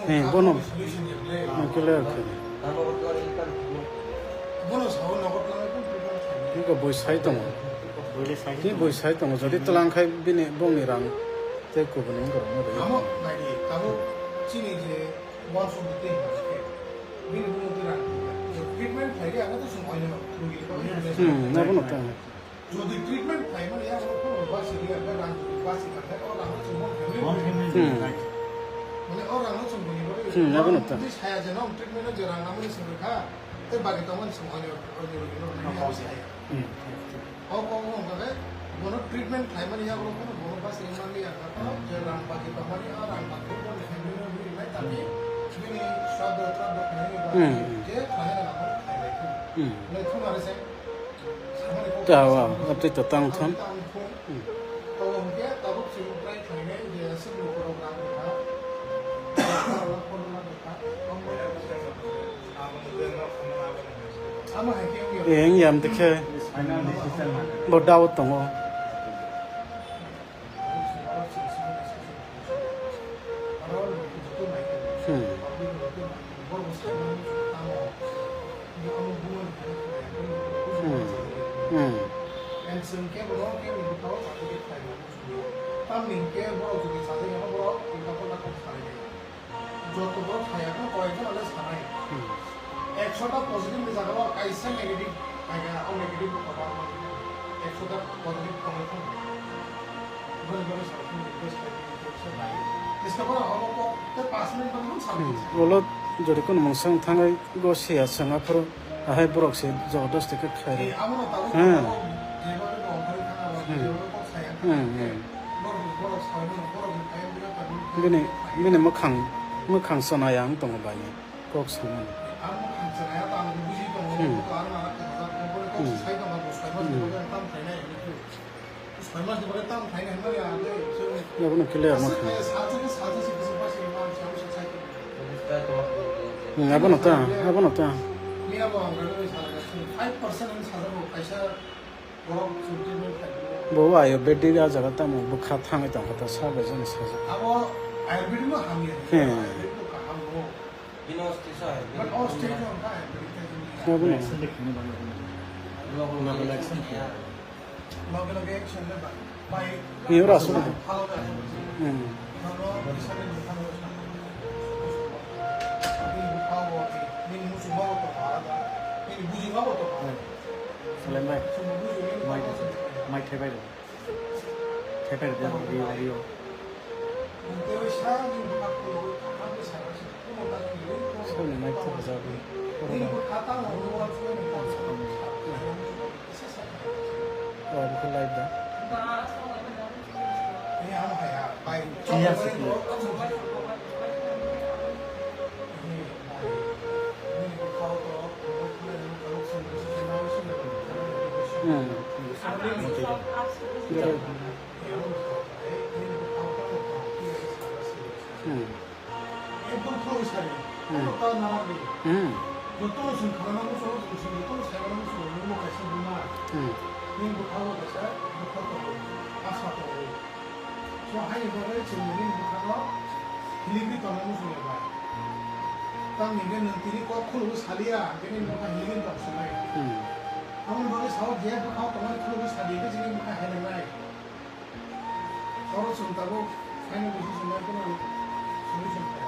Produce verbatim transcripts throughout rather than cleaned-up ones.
He, bono. Solution ya, le. Clear khe. Bono sao nogo tlang ko treatment khlai. Tiko boi sai tongo. Boi le sai. Tini boi sai tongo. Jodi tlang khai bini bongni rang tei kubuni wngkha rok no. Amo naidi, tabuk chini je one forty three hwnka khe, bini bumung twi rang twi ya. Treatment khlai ya, ano to chwng oino rwgwi ko. Hmm, abo no tong. Jodi treatment khlai mani ya, ano kono basi ya, ba rang jodi basi ka khe, o rang no chwng mon family. Hmm. Mane o rang no chwng bini bari. Hmm, abo no tong. Jodi saya je no treatment no je rang namani chwng kha, tei bagi tongmani chwng oino, oino rwgwi no nai ya saya. Hmm. O kok wng khe bono treatment khlai mani yago bono, bono basi mani ya kha, je rang bagi tongmani, a rang bagi bono khlai mani nai tami, bini swaddo swaddo khlai mani ba, hmm, je khlai na bono khlai lai khe. Hmm. Nai thung ari se. Samani kok ta wa, samani abtwi to tang thon. Tang thon. Hmm. To wng khe tabuk chwng try khlai nai je aswk lukurok rang kha. Phone rang kha. Eng yam tikhe bo doubt tongo. Hmm. Hmm. Hmm. Tamni hwnkhe borok jodi sajagwi no borok ulta pulta kok salai nai. Joto borok saya khe koyekjano le sanai. Hmm. Ekshota positive ni jaga o kaisa negative, kaya o negative bo kotor. Ekshota positive tongwi thang. Boni bagwi sa phone request khai di, request khai. Testa borok obo kok te paanch minute bagwi no sanai. Hmm. Olo jodi kono mungsa wng thangwi go siya swnga phuru. Ahai borok se jabardasti khe khlai rw. Hmm. Hmm, hmm. Bini, bini mwkhang, mwkhang chwna yang tongo bai kok samani. Hmm. Hmm. Abono clear ma kha. Hmm, abono ta, abono ta. Bo ayurvedic a jaga tamo bwkha thangwi tongkha ta sa bai jani sajak. Hmm. Abono. Ni ura asuk. Hmm. Salai mai. Mai, mai thai bai. Thai bai de rio rio. Sini mai thai bai. Corona. Oh, bukan live dah. Iya, sih. Hmm. Hmm. Ekdom khoroksa ri. Hmm. Ano ta nana ri. Hmm. Jotono chwng khanana muchungo, chwng chwng jotono saimano muchungo, nwngno kaisa buma. Hmm. Nini bwkha o kaisa bwkha tongo, asa tongo. So, haini bagwi chwng nini bwkhano hiligwi tongna muchungo bai. Tamni hwnkhe nwng tini kok khulugwi saliya, hwnkhe nini bwkha hiligwi tong sinai. Hmm. Aboni bagwi sao je bwkha o tongmani khulugwi sadi, hwnkhe chini bwkha helengnai. Oro chwng tabuk final decision nai phano solution khlai.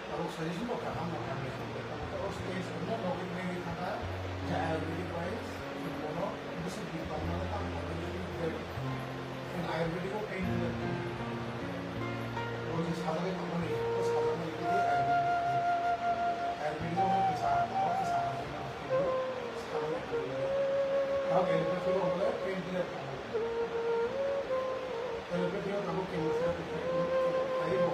Abo suggestion bo kaham no hamya. Abo stage no logi nai thangkha, je ayurvedic wise, bono bwswk di tongmani tamo khe ayurvedic o pain killer. O je sajagwi tongmani, o sajakmani khe ayurvedic. Ayurvedic o kisa, o kisa, sajagwi tongmani. Abo allopathy o pain killer tongo. Allopathy o tabuk chemotherapy khlai, khlai bo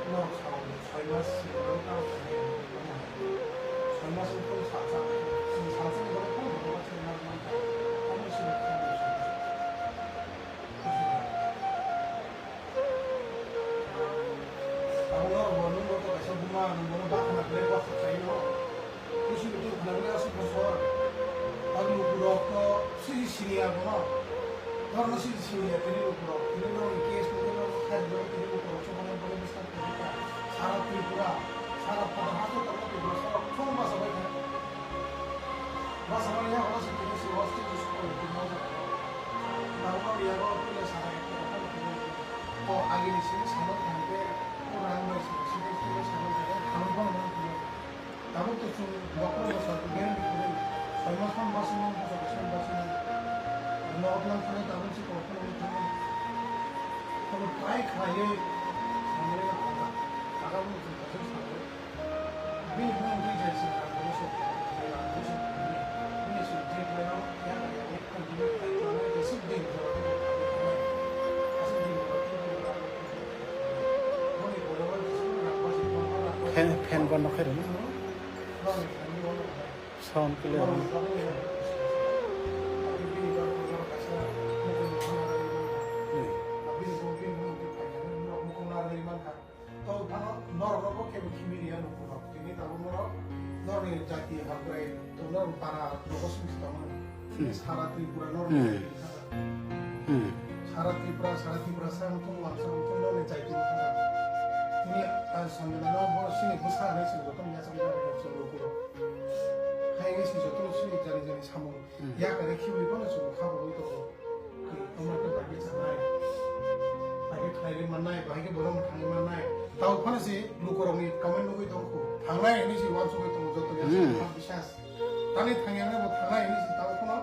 norok sao, soi mas simi norok tamo khlai, tamo hai. Soi mas wngkhe salsa, salsa ni bagwi phano norok ma chwng ma mankha, tamo simi khlai. Sini sini ya bono. Norno sini sini ya tini ukurok. Tini norno case tini norno khai tini ukurok. Chuma norno police sar tini ka. Sara Tripura, sara Pota hasto tamo Tripura sara chuma basa bai kha. Basa bai ya hono sini tini si hosti tu sukoi tini hono. Norno ya ro tini sara ekta kata tini. O agi ni sini sano tangke. O rang bai sini sini sini sano tangke. Khamung bono tini. Tabuk to chwng bokhorok bwsa to guarantee kwrwi, soi mas man basi man, bwsa bwsa man basi man. Norok lang thani tabuk se kok phano wng thani. Kono try khlaiwi samani na hwnba. Aga bo chwng kaisa sawi. Bini phone wngwi jai se rang bo se, rang bo se, bini se je khlaino ya ya ya. Fan, fan bondo khairokno. Sound clear. Hmm. Tei phano norok rokbo kebo khimi riya lukurok. Tini tabuk norok, norokni jati hamkrai, to norok para nogo simi se tongmani. Hmm. Sara Tripura norok Hmm. jati kha. Hmm. Sara Tripura, Sara Tripura sa wngthung, Wansa wngthung, norokni jati kha. Tini, ah, Sanjana no bo sini bwsa hinwi sini jotono yachak yachak chwng lukurok. Hai hinwi sini jotono sini jani jani samung. Hmm. Yakari khibi phano chwng khabangwi tongo. Tongma khe bahai khe chanai, bahai khe khlairwi mannai, bahai khe borok mwthangwi mannai. Tabuk phano se lukurokni comment nugwi tongkhu. Thangnai hinwi se uansugwi tongo joto ya Hmm. bisas. Tani thangya nai bo thangnai hinwi se tabuk phano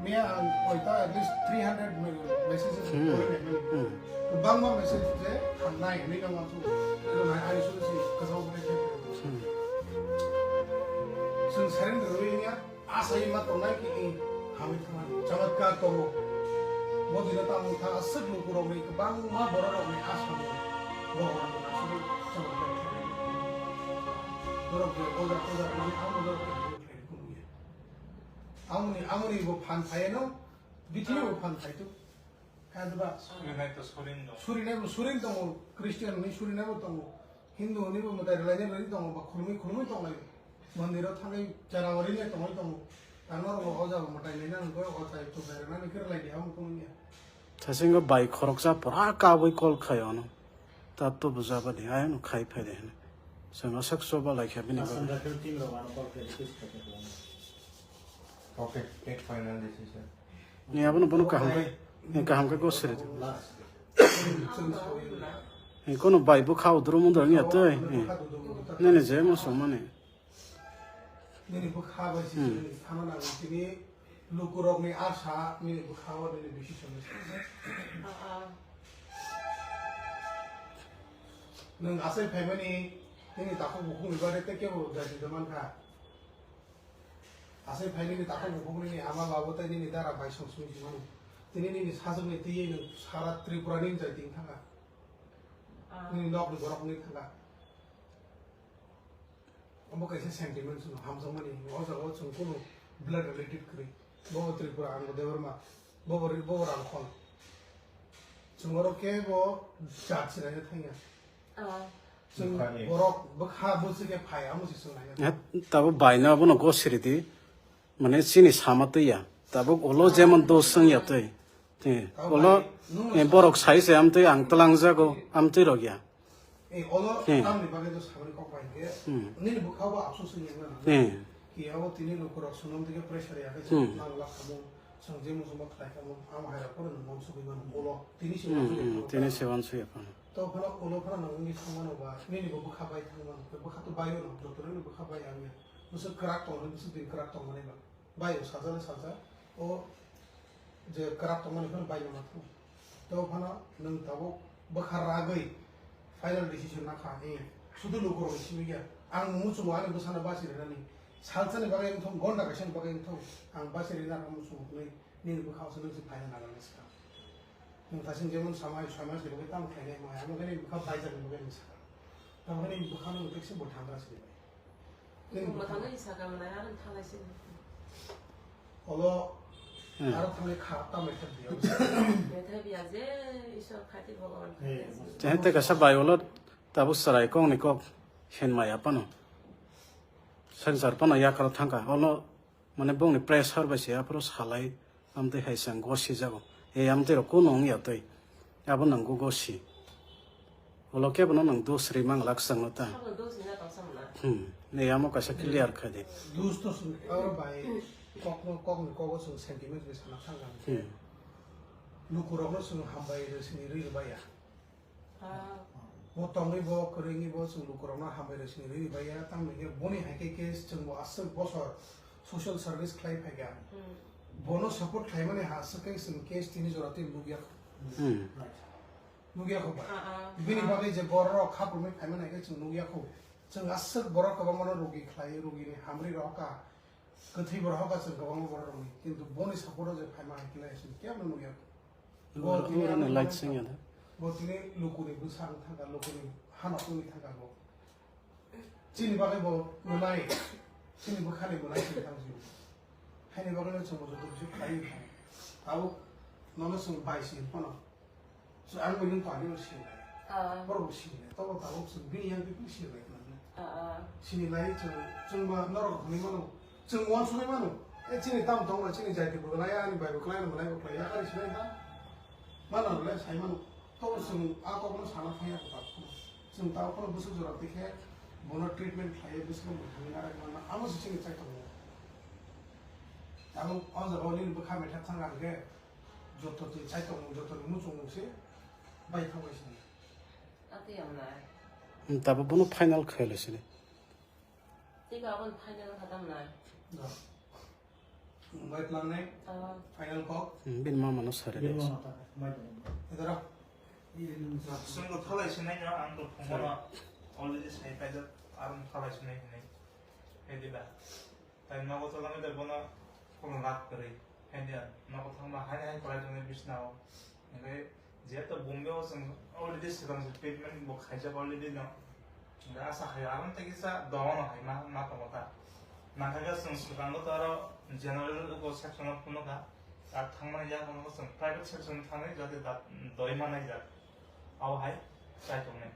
miya ang koita at least three hundred me-, messages Hmm. kori nai mani. Hmm. Kwbangma message je thangnai hinwi no uansuk. Ero nai ani suru se kwchang bwrwi khe. Hmm. Chwng surrender rwi ya. Asai ma tongnai ki, eh, hamwi thangmani chamatkar tongo. Bo dino tamo wngkha aswk lukurokni kwbangma bororokni asamo Bhagwan aswk chamatkar khlainai. Borok je oja toja rwmani amo borok khe hamwi khlainai kunu ya. Amoni, amoni bo phan phaiano, bithiyo bo phan phaitu. Kha diba? Surinai to surin dong. Surinai bo surin tongo, Christian ni surinai bo tongo, Hindu ni bo mwtai rwlainai rwlainai tongo, ba khulumui khulumui tonglai. Mondir o thangwi chara warinai tongwi tongo. Ang norok bo o jaga mwtai naina nangkhe o chai to berana ni khe rwlai di, amo tongya. Thasinggo bai khoroksa pura kabui call khai ono. Tat to buja bani, ayano khai phai de hene. Chwng aswk choba lai kha bini bagwi. Aswk da khe team rok ano call khai request khai khe. Okay, take final decision. Ni abono bono kaham khe, ni kaham khe go siri. Ni kono bai bo kha udro mudro ni atoi. Ni ni je mo somani. Nini bwkha bai si Hmm. Chini thana nango, chini lukurokni asa nini bwkha o nini bisi somai. Nwng asai phaimani nini takhuk bukhukni bagwi tei kebo jai tongwi mankha. Asai phai nini takhuk bukhuk nini ama babu tei nini dara bai song song si mano. Tini nini sajwkni twiwi nwng sara Tripura ni jai tong thangkha. Ah. Nini nokni borok wngwi thangkha. Omo kaisa sentiment chwng hamjakmani, o jaga o chwng kunu blood related kwrwi. Bo Tripura, ang bo Debbarma, bo bo ri-, bo bo Rangkhol. Chwng oro kebo jat sinaina thangya. Ah. Chwng Bukhani. Borok bwkha bwswk khe phai, amo se chwng naina. Eh, tabo baino abono go siri di. Mane chini sama twi ya. Tabuk ulo jemon dos wng ya twi. Tei ulo, eh, borok sai se amtwi ang twlang jago, amtwi rok ya. Eh, ulo Hmm. tamni bagwi to sabri kok bai khe. Hmm. Nini bwkha bo afsus wng ya na. Hmm. Ki abo tini lukurok sunom dige pressure ya khe Hmm. nang lak kamo. Chwng je muchungma khlai kamo. Amo hai rok pono nang sugwi mano ulo. Tini se Hmm, uansuk ya hmm, kamo. Tini se uansuk ya kamo. To phano ulo phano nang wngwi thang mano ba. Nini bo bwkha bai thang mano. Bwkha to bai o no. Joto nini bwkha bai ang ya. Bwswk kwrak tong, bwswk din kwrak tong mani ba. Bai o sajale sajak, o je kwrak tongmani phano bai no ma thang. To phano nwng tabuk bwkha ragwi final decision nakha, eh, sudu lukurokni simi ya. Ang muchungo ani bwsano basi rwnani. Salsani bagwi wngthong, gonda kaisani bagwi wngthong, ang basi rwna ang muchungo hwnwi nini bwkhao se nwng se final nagarnai swkang. Nwng thasing jemon samai soi mas ni bagwi tamo khlainai, mo amo khe nini bwkha baijakni bagwi nwng sakha. Tamo khe nini bwkhano nwng tekse bo thangra sini bai. Nwng bwkhano ni saka mwnai aro thanglai sini. Olo Hmm. Aro thanglai kha tambai kha biya. Methai biya je Ishwar khati Bhagavan khati. Tei tei kaisa bai ulo tabuk chwrai kokni kok hinmaya phano. Swngchar phano yakaro thangkha. Ulo mane bongni pressure bai se aphuru salai Amtwi hai chwng gosi jago. E amtwi rok kuno wng ya twi. Abo nang go gosi. Ulo kebo no nang dos ri mang lak chwng no ta. Abo dos ri na tong sam na. Hmm. Ne amo kaisa clear kha di. Dos to chwng oro bai kok no, kok ni kogo chwng sentiment ri sana thang kha. Hmm. Lukurok no chwng hambai ri sini ri bai ya. Ah. Bo tongwi bo kwrwngwi bo chwng lukurokno hambai rwsini rwi bai ya, tamni hwnkhe boni hai khe khe chwngbo aswk bosor social service khlai phai kha. Hmm. Bono support khlaimani ha aswk khe chwng case tini jora tei nukya kho. Hmm. Nukya kho ba. Ah, ah. Bini bagwi je bororok khapurwi phaimani hai khe chwng nukya kho. Chwng aswk borok kwbangmano rugi khlai, rugini hamri rw kha. Kwthwi borok hoka chwng kwbangma borok rokni, kintu boni support o je phaima hai khe lai chwng kebo nukya. Oro, oro no light sing ya da. Bo tini lukuni bwsa wng thangkha, lukuni hano wngwi thangkha bo. Chini bagwi bo mwnai, chini bwkhani mwnai chini thang chini. Haini bagwi no chwng bo joto bisi khlaiwi thang. Tabuk nono chwng bai sini phano. So, ang bo nung tangwi no sini lai. Ah. Borok bo sini lai. Tobo tabuk chwng bini yang bini sini lai khna. Ah, ah. Sini lai chwng, chwng ba norok hwnwi mano. Chwng uansugwi mano. E chini tam tong ba chini jaiti bo lai ani bai bo klai no lai bo klai ya kari sinai da. Mano le sai mano. Tobo chwng a kok no sana thang ya ko ta. Chwng ta ko no bwswk jora tikhe bono treatment khlai bwswk no thangwi na rai mano. Amo se chini chai tong. Tabuk o jaga o nini bwkha metha thang ang khe. Joto twi chaitok mung, joto ni muchung mung se bai thangbai sini. Ati yang nai. Hmm, tabo bono final khailo sini. Tei ba abon final khatam nai. Da. Mung bai tlang nai. Ah. Final kok. Hmm, bin mama no sare. Bin mama ta, mai tong. Edara. Sung ko thalai sinai no, ang to phone no already sai kaijak, arum thalai sinai hinai. Hedi ba. Tai nogo cholangwi tei bono kono lak kwrwi. Haini nogo thangma haini hai kwlai tongni bisnao. Hingkhe jeto Bombay o chwng already swkang se treatment bo khaijak already no. Hingkhe asa khai aro tei kisa dono hai ma, ma tongo ta. Nangkha khe chwng swkango to aro general bo section o phunukha. Dak thangmani yago no chwng private section thangwi jate dak doi manai jak. Abo hai chai tongnai.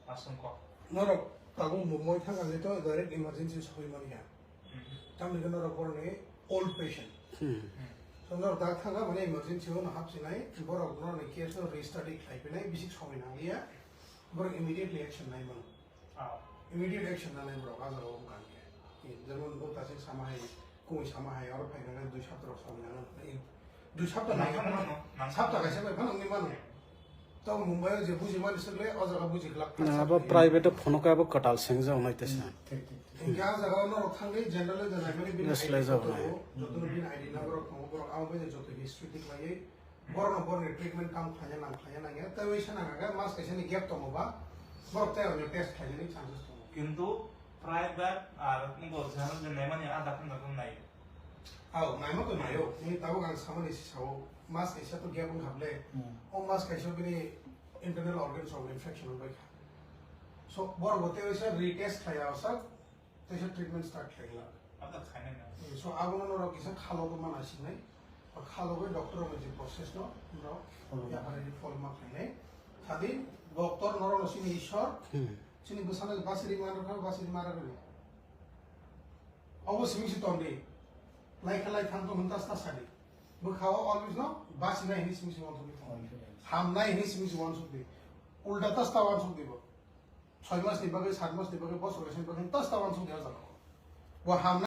Aswng kok. Norok tabuk Mumbai thang khe to direct emergency sogwi mani ya. Mhm. Tamni hwnkhe norok borokni old patient. Hmm. So norok dak thang kha mane emergency o no hapsinai, borok norokni case no restudy khlai phinai, bisik somoi nangliya, borok immediately action nai mano. Ah. Immediate action nanai borok a jaga o wngkha hwnkhe. Jemon o tasik sama hai, kumui sama hai, oro phai khe dui sapta rok somoi nango. Dui sapta nang nangkha mano, nang sapta kaisa bai phano wngwi mano. Tamo Mumbai o je bujimani swk le, o jaga buji glak. Na, abo private o phono khe abo kwtal sengjak nai tesa. Thik, thik, thik. Hingke a jaga o norok thangwi general o je naimani bini Yes, I D le jago joto nai. Joto bini I D number rok tongo, borok abo bai joto history tiklaiwi borokno borokni treatment kam khlaina nang khlaina nangya. Tei waisa nang khe mas kaisa ni gap tongo ba, borok tei onyo test khlainani chances tongo. Kintu private ar bo general je naimani a dakhun dakhun nai. Ao, naima to naio. Ni tabuk ang samani si sao, mas kaisa to gap wngkha ble. Hmm. O mas kaisa bini internal organs rok infection wngbai kha. So, borok bo tei waisa retest khlai ya sak, teisa treatment start khlai glak. Abo to khainai na. Hmm, so, abono norok kisa khalo ko mana sinai. Ba khalo ko doctor rok je process no, no, Hmm. ya hari follow ma khlainai. Khadi doctor norok no sini Ishwar, Hmm. sini bwsano basiri ma rok, basiri ma rok. Obo simi si tongdi. Lai khe lai thang tong hwn ta sa sadi. Bwkha o always no basinai hini simi si wansuk di tong. Hamnai hini simi si wansuk di. Ulta ta sta wansuk di bo. Soi mas ni bagwi, sat mas ni bagwi, bosor kaisa ni bagwi ta sta wansuk di ha jaga. Bo hamnai